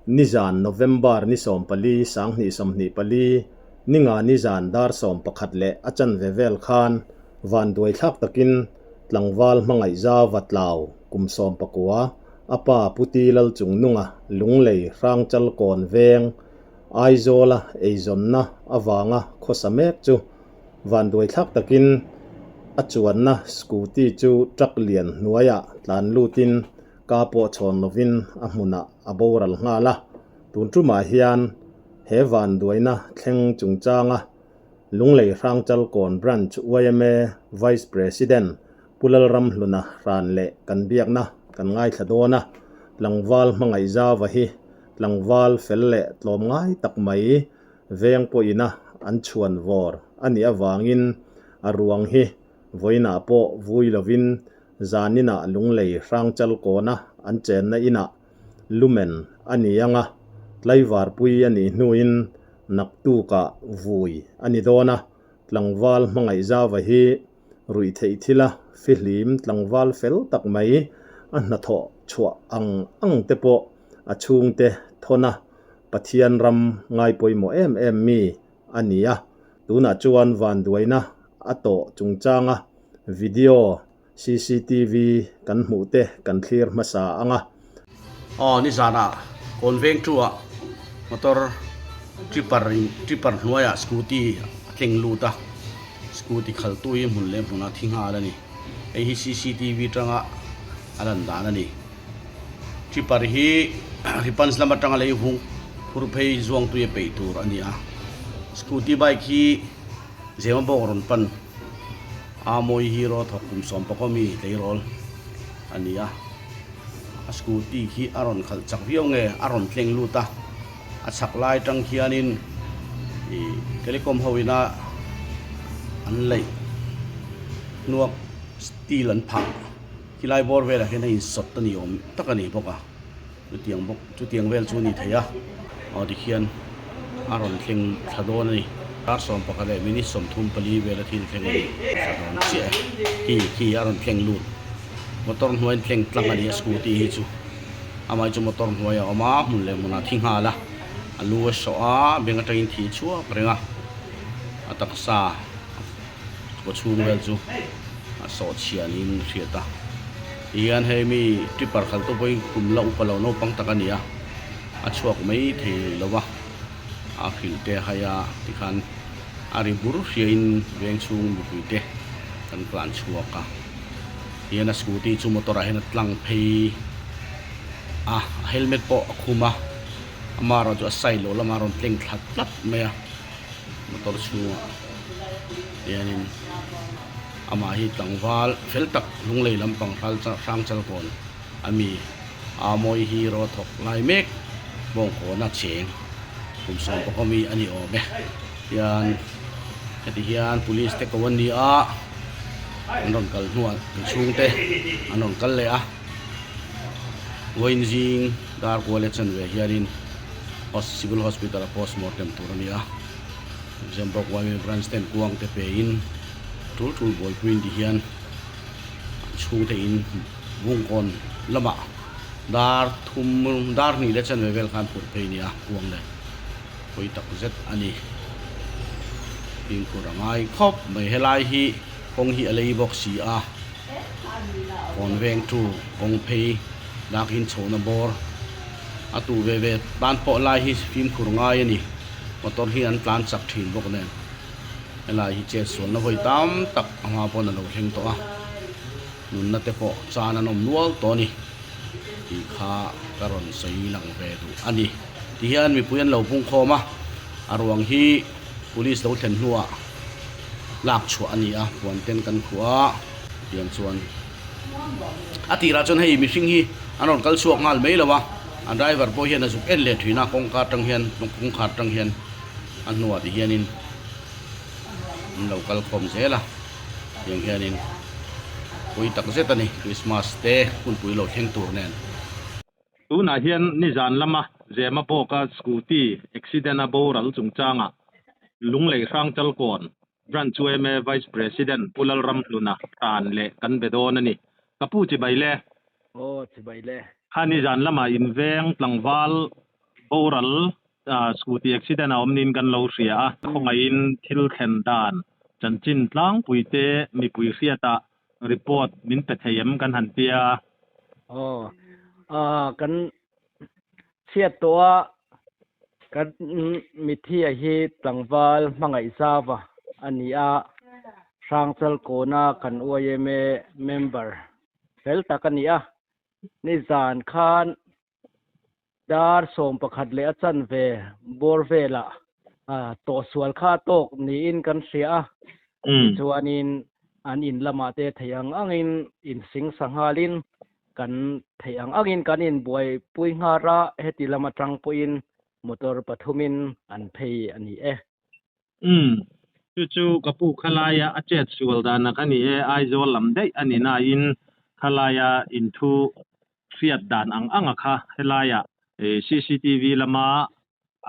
Nizan November ni 14 2024, ninga nizan dar 11 leh a chanve vel khan vanduai thlak takin tlangval hmangaih zauva tlau kum 19 a pa Puti Lalchungnunga Lunglei Hrangchal kawn veng Aizawla eizawnna avanga khawsa mek chu vanduai thlak takin a chuanna scooty chu truck lian hnuaiah tlan lutin ka pawh chhawn lovin a hmunah a boral nghal a. Tun tumah hian he vanduaina thleng chungchanga Lunglei Hrangchal Kawn Branch yma Vice President Pu Lalramhluna hran leh kan biakna kan ngaithla dawn a, tlangval hmangaih zauva hi tlangval fel leh tlawm ngai tak mai veng pawhina an chhuan vawr a nih avangin a ruang hi vawiinah pawh vui lovin zaninah Lunglei Hrangchal Kawna an chenna inah lumen a ni ang a, tlaivarpui a nih hnuin naktukah vui a ni dawn a, tlangval hmangaih zauva hi ruih theih thila fihlim tlangval fel tak mai a hnathawh chhuah ang ang te pawh a chhungte thawn a, Pathian ram ngai pawimawh em em mi a ni a, tunah chuan vanduaina a tawh chungchanga video cctv kan hmuh te kan thlir hmasa ang a. Aw nizanah kawn veng tu ah motor tripper in tripper hnuaiah scooty a tleng lut a, scooty khal tu hi hmun leh hmunah thi nghal a ni. Hei hi cctv tanga a lan dan a ni. Tripper hi Ripans lam atanga lei vung phur phei zuang tui a peih tur a ni a, scooty bike hi zema bawk rawn pan. A mawi hero thawk kum 11 mi tleirawl a ni a, a scooty khi a rawn khalh chak viau nge a rawn tleng lut a, a chhak lai atang khianin ih telecom ho ina an laih hnuak steel an phah khilai bawr velah khian a insawt a ni awm tak a ni bawk a. Chutiang bawk chutiang vel chu a ni thei a, aw tikhian a rawn thleng thla dawn a ni. Dar 11 leh minute 34 vel a thil thleng a ni thla dawn chiah e. Khi khi a rawn thleng lut motor hnuai an thleng tlang a ni a scooty hi chu amah hi chu motor hnuai a awm a hmun leh hmunah a thi nghal a, a lu a sawh a beng atangin thi chhuak reng a, a taksa kaw chhung vel chu a sawh chhia niin a hriat a tihian hei mi tripper khalh tu pawhin kum la upa lo naupang tak a ni a a chhuak mai thei lo va a hrilh te a hai a tikhan a ri bur hriain veng chhung mipui te kan tlan chhuak a tihian a scooty chu motor ah hian a tlang phei a a helmet pawh a khum a amaherawhchu a side loh lamah a rawn tleng thla tlat mai a. Motor chhungah hianin amah hi tlangval fel tak lunglei lampang hral hrangchal kawn a mi a mawi hi ro thawk lai mek bawngkawna cheng kum 11 mi a ni awm e hian heti hian police te ko an ni a an rawn kal hnuah an chhungte an rawn kal leh a vawiin zing dar kual e chanve hianin. Civil Hospital a post mortem tur a ni a, Zembawk yma branch ten kuang te pe in tul tul buaipui in ti hian an chhungte in Bungkawn lamah dar thum dar hnih leh chanve vel khan phurh phei a ni a kuang leh pawi tak zet a ni. Fimkhur a ngai khawp mai helai hi kawng hi a lei bawk si a kawn veng tu kawng phei dakin chhohna bawr. A tu ve ve tan pawh lai hi fimkhur ngai a ni. Motor hi an tlan chak thin bawk nen. Helai hi chet sualna vawi tam tak a hma pawn a lo thleng tawh a. Nunna te pawh chan an awm nual tawh a ni tih kha ka rawn sawi lang ve duh a ni. Tihian mipui an lo pung khawm a, a ruang hi police lo thlen hnuah lak chhuah a ni a, puan ten kan khuh a tiang chuan. A tirah chuan hei mihring hi an rawn kal chhuak nghal mai lo a, a driver pawh hian a zuk en leh thin a, kawngka atang hian kawngkhar atang hian a hnuah ti hianin an lo kal khawm zel a, tiang hianin pui tak zet a ni Christmas te hunpui lo thleng tur nen. Tunah hian nizan lama Zema bawka scooty accident a boral chungchangah Lunglei Hrangchalkawn Branch yma Vice President Pu Lalramhluna tan leh kan be dawn a ni. Ka pu chibai le. Aw chibai le. Kha nizan lamah inveng tlangval Boral scooty accident a awm niin kan lo hria a, khawngaihin thil thlen dan chanchin tlangpui te mipui hriatah report min pe thei em kan han tia. Aw, kan chhiat tawh a, kan mitthi a hi tlangval hmangaih zauva a ni a, Hrangchal kawna kan yma member fel tak a ni a, nizan khan dar 11 leh a chanve bawr velah tawhsual kha a tawk niin kan hria a, tichuanin an in lamah te theih ang angin insingsa nghalin kan theih ang angin kan inbuaipui nghar a, heti lam atang pawhin motor pathumin an phei a ni e. Umm, chu chu ka pu khalaia a chet sual dan a ka ni e, Aizawl lam daih a ni nain khalaia inthu hriat dan ang ang a kha helaia cctv lama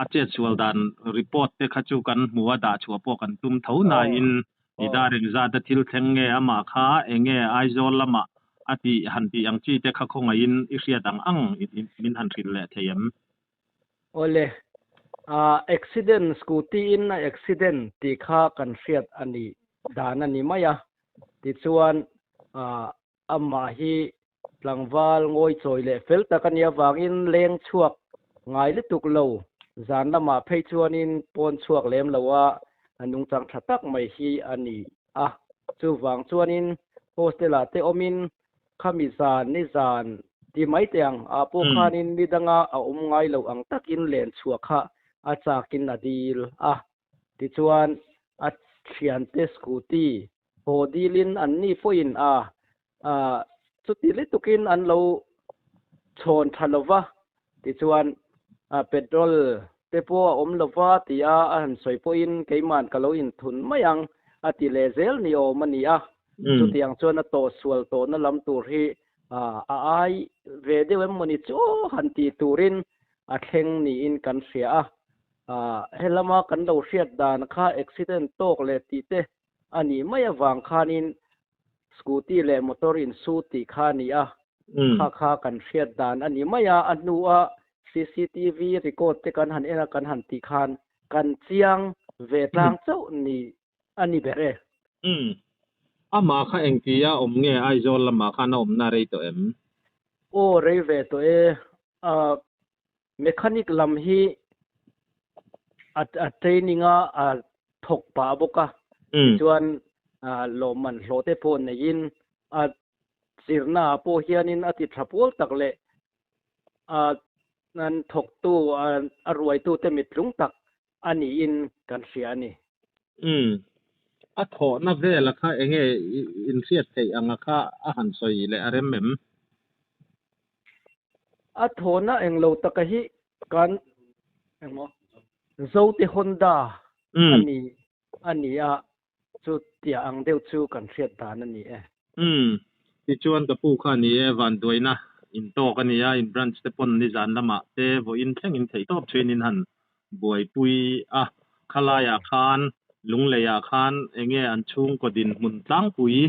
a chet sual dan report te kha chu kan hmu a dah chhuah pawh kan tum tho nain i dar engzat a thil thleng nge amah kha enge Aizawl lamah a tih han tih ang chi te kha khawngaihin i hriat ang ang min han hrilh leh thei em? Awle, accident scooty in a accident tih kha kan hriat a nih dan a ni mai a, tichuan Amah hi tlangval ngawichawi leh fel tak a nih avangin leng chhuak ngai lutuk lo, zan lamah phei chuanin pawn chhuak lem lo a, a nungchang tha tak mai hi a ni a. Chuvang chuanin hostel-ah te awmin khami zan ni zan ti mai teh ang ah pawh khanin ni danga a awm ngai lo ang takin len chhuah kha a chakin a dil a. Tichuan a thiante scooty haw dilin an ni pawhin a chuti lutukin an lo chhawn tha lo va, tichuan petrol te pawh a awm lo va tia a han sawi pawhin keiman ka lo inthun mai ang a ti leh zel ni awm a ni a. Chutiang chuan a tawhsual tawhna lam tur hi a ai ve deuh em mawni chu han tih turin a thleng niin kan hria a. Helama kan lo hriat dan kha accident tawk leh tih te a nih mai avang khanin scooty leh motor insu tih kha a ni a, kha kha kan hriat dan a ni mai a, a hnua cctv record te kan han en a kan han tih khan kan chiang ve tlang chauh ni a ni ber e. Umm. Amah kha engtia awm nge Aizawl lamah khan a awmna rei tawh em? Aw rei ve tawh e. Mechanic lam hi a training a a thawk pah bawk a, tichuan lawmman hlawh te pawh neiin a zirna ah pawh hianin a ti tha pawl tak leh a an thawktu a ruaitu te mittlung tak a niin kan hria a ni. Umm. A thawhna vela kha enge inhriat theih anga kha a han sawi leh a rem em? A thawhna englo taka hi kan engmaw Zote Honda a ni a ni a, chu tia ang deuh chu kan hriat dan a ni e. Umm. Tichuan ka pu kha ni e, vanduaina in tawk a nia, in branch te pawn nizan lamah te vawiin thlengin theihtawp thuin in han buaipui a, khalaiah khan Lungleiah khan enge an chhungkaw dinhmun tlangpui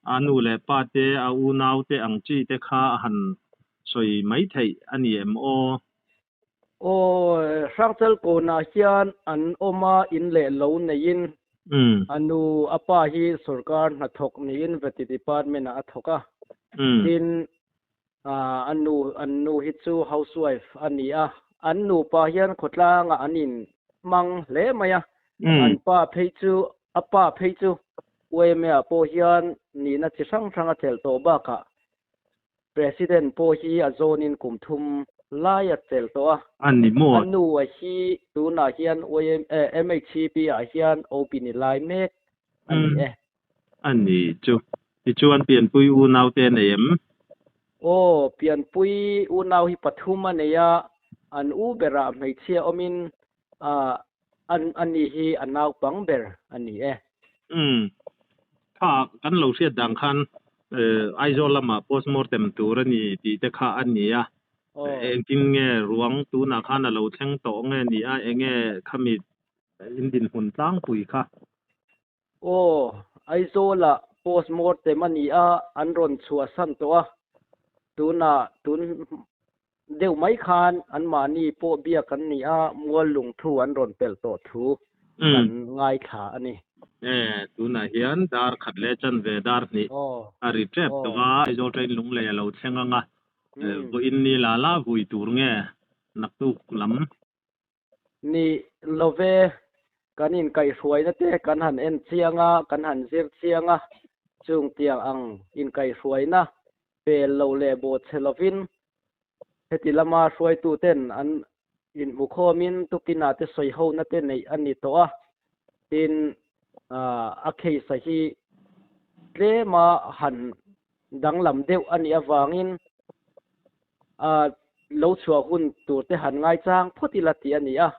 A nu leh pa te, a unau te ang chi te kha a han sawi mai theih a ni em aw? Aw, Hrangchal kawnah hian an awm a, in leh lo neiin a nu a pa hi sorkar hnathawk niin Vety Department ah a thawk a. Tin, a nu an nu hi chu housewife a ni a, an nupa hian khawtlangah an in hmang hle mai a, an pa phei chu a pa phei chu YMA ah pawh hian nihna chi hrang hrang a chelh tawh bakah President pawh hi a zawnin kum thum lai a chelh tawh a, A ni maw? A nu a hi tunah hian YMA MHCP ah hian OP ni lai mek a ni e. A ni chu. Tichuan pianpui unau te a nei em? Aw, pianpui unau hi pathum a nei a, an u berah hmeichhia awmin an a ni hi a naupang ber a ni e. Umm. Kha kan lo hriat dan khan Aizawl lamah postmortem tur a ni tih te kha a ni a. Engtin nge ruang tunah khan a lo thleng tawh nge ni a, enge khami in dinhmun tlangpui kha? Aw, Aizawlah postmortem a ni a, an rawn chhuahsan tawh a, tunah tun deuh mai khan anmahni pawh biak an ni a, mual lungthu an rawn pelh tawh thu kan ngaithla a ni. E, tunah hian dar khat leh chanve dar hnih a ri tep tawh a, Aizawl train lunglei a lo thleng ang a, vawiin ni la la vui tur nge naktuk lam? Ni love, kan inkaihhruaina te kan han en chiang a, kan han zir chiang a, chung tiang ang inkaihhruaina pel lo leh bawhchhe lovin heti lama hruaituten an inhmukhawmin tukinah te sawihona te neih a ni tawh a, tin a case a hi tlema han danglam deuh a nih avangin a lo chhuah hun tur te han ngaichang phawt ila tih a ni a.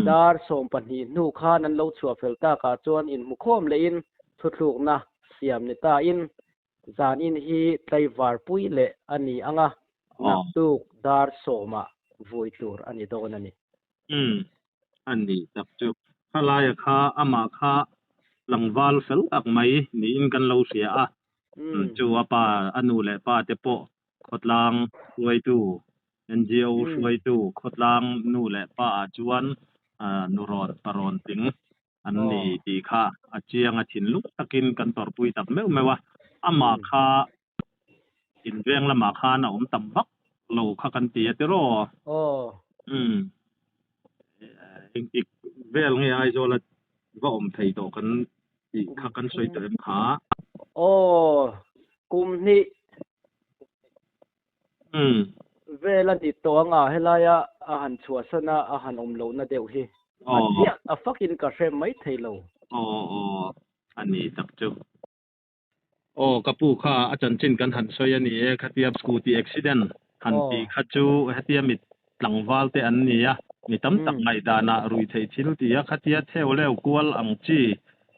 Dar 12 hnu khan an lo chhuah fel takah chuan inhmukhawm lehin thuthlukna siam ni tain Zanin hi tlaivar pui leh a ni ang a, naktuk dar sawmah vui tur a ni dawn a ni. Umm, a ni tak chu. Khalaia kha amah kha tlangval fel tak mai niin kan lo hria a, chu a pa, a nu leh pa te pawh khawtlang hruaitu, NGO hruaitu khawtlang nu leh pa ah chuan nurawn parawn tling an ni tih kha a chiang a thinlung takin kan tawrhpui tak meuh meuh a, amah kha inveng lamah khan a awm tam vak lo kha kan ti a tiraw? Umm engtik vel nge Aizawl a va awm thei tawh kan tih kha kan sawi tawh em kha? Aw kum hnih Vel a ni tawh anga helaia a han chhuahsan a, a han awm lohna deuh hi a chiah a fakin ka hre mai thei lo. Aw aw a ni tak chu. Aw ka pu kha a chanchin kan han sawi a ni e, khatia scooty accident han tih kha chu hetia mi tlangval te an ni a, mi tam tak ngaihdanah rui theih thil ti a, khatia theu leu kual ang chi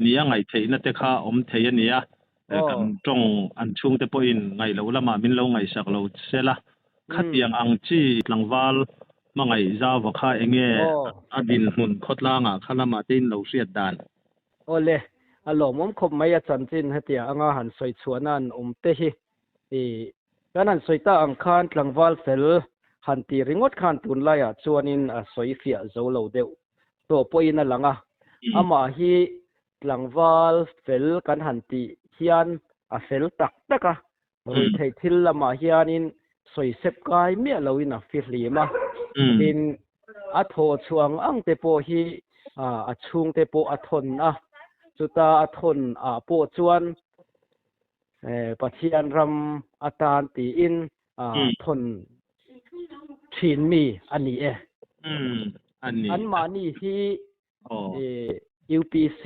nia ngaihtheihna te kha awm thei a ni a, Kan tawng an chhungte pawhin ngaih loh lamah min lo ngaihsak lo sel a, khatiang ang chi tlangval hmangaih zauva kha enge a dinhmun khawtlangah kha lamah te in lo hriat dan? Awle, a lawmawm khawp mai a chanchin hetiang anga han sawi chhuahna an awm te hi i kan han sawi ta ang khan tlangval fel han tih ringawt khan tunlaiah chuanin a sawi fiah zo lo deuh tawh pawhin a lang a, amah hi Tlangval fel kan han tih hian a fel tak tak a, ruihtheih thil lamah hianin sawisep kai miah loin a fihlim a, tin a thaw chhuah ang ang te pawh hi a chhungte pawh a thawn a, chuta a thawn ah pawh chuan Pathian ram atan tiin thawn thin mi a ni e. Anmahni hi UPC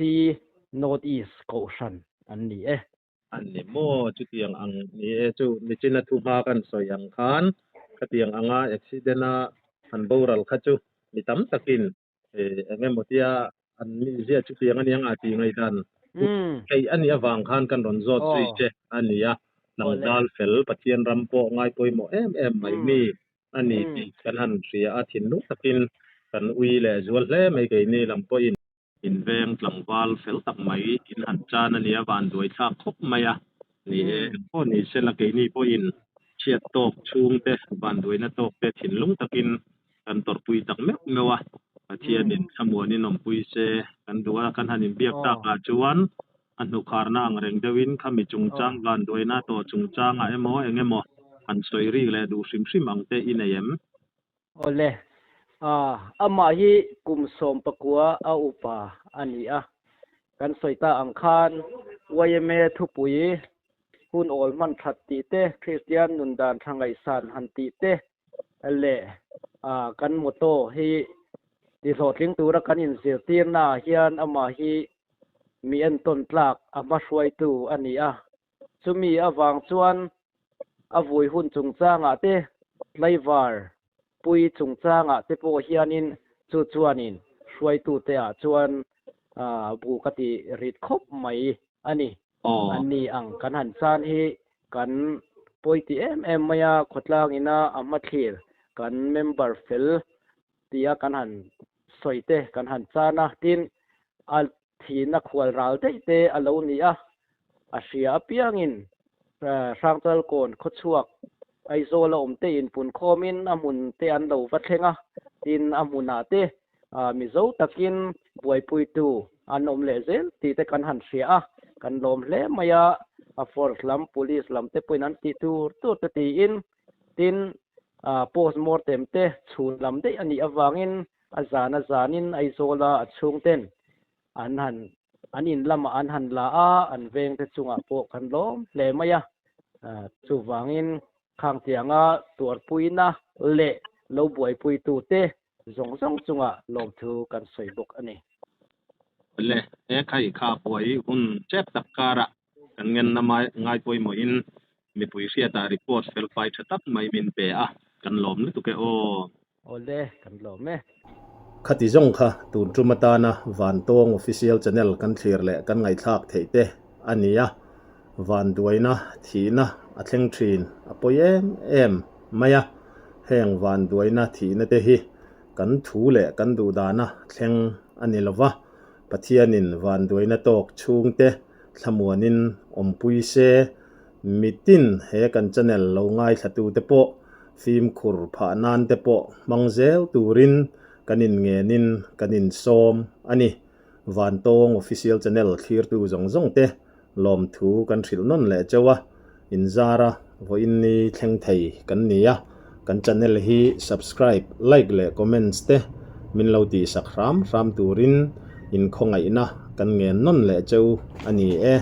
North East Kohhran an ni e. An ni maw? Chutiang ang ni e chu nichina thu hma kan sawi ang khan khatiang anga accident a han boral kha chu mi tam takin eng emaw tia an mizia chutiang a nia nga tih ngaihdan theih a nih avang khan kan rawn zawt zui che a ni a. Tlangval fel Pathian ram pawh ngai pawimawh em em mai mi a ni tih kan han hria a, thinlung takin kan ui leh zual hle mai keini lam pawhin. Inveng tlangval fel tak mai in han chan a nia van duai thlak khawp mai a ni e, engpawh ni sela keini pawhin chhiat tawk chhungte van duaina tawk te thinlung takin kan tawrhpui tak meuh meuh a, Pathianin thlamuanin awmpui se kan duh a, kan han inbiak takah chuan A hnukharna ang reng deuhin khami chungchang vanduaina tawh chungchangah emaw eng emaw han sawi rik leh duh hrim hrim ang te i nei em? Awle, amah hi kum 19 a upa a ni a, kan sawi ta ang khan yma thupui hun awl hman that tih te, Kristian nun dan tha ngaihsan han tih te leh kan motto hi ti hlawhtling tura kan inzirtirnaah hian amah hi mi entawn tlak a hmahruaitu a ni a. Chumi avang chuan a vui hun chungchangah te, tlaivar pui chungchangah te pawh hianin chu chuanin hruaitute ah chuan bu ka ti rit khawp mai a ni. An ni ang kan han chan hi kan pawi ti em em mai a, khawtlang ina a hmathlir kan member fel tia kan han sawi te kan han chan a, tin a thihna khual ral daih te a lo ni a, a hria apiangin Hrangchalkawn khawchhuak. Aizawl a awm te inpunkhawmin a hmun te an lo va thleng a, tin a hmunah te Mizo takin buaipuitu an awm leh zel tih te kan han hria a, kan lawm hle mai a, a force lam police lam te pawhin an tih tur tur te tiin, tin post mortem te chhun lam daih a nih avangin a zan a zanin Aizawla a chhungten an han an in lamah an han la a, an vengte chungah pawh kan lawm hle mai a, chuvangin khang tianga tuarpuina leh lo buaipuitute zawng zawng chungah lawmthu kan sawi bawk a ni. Le, he khai kha buai hun tep tak karah kan ngenna ngai pawimawhin mipui hriatah report felfai tha tak mai min pe a, kan lawm lutuk e aw. Awle, kan lawm e. Khati zawng kha tun tum atana Vantawng Official Channel kan thlir leh kan ngaihthlak theih te a ni a, vanduaina thihna a thleng thin a pawi em em mai a, heng vanduaina thihna te hi kan thu leh kan duhdana thleng a ni lova, Pathianin vanduaina tawk chhungte thlamuanin awmpui se, mitin he kan channel lo ngaithlatute pawh fimkhur phah nan te pawh hmang zel turin kan inngenin kan insawm a ni. Vantawng Official Channel thlirtu zawng zawng te lawmthu kan hrilh nawn leh cheu a, inzara vawiin ni thleng thei kan ni a, kan channel hi subscribe, like leh comments te min lo tihsak hram hram turin inkhawngaihna kan ngen nawn leh cheu a ni e.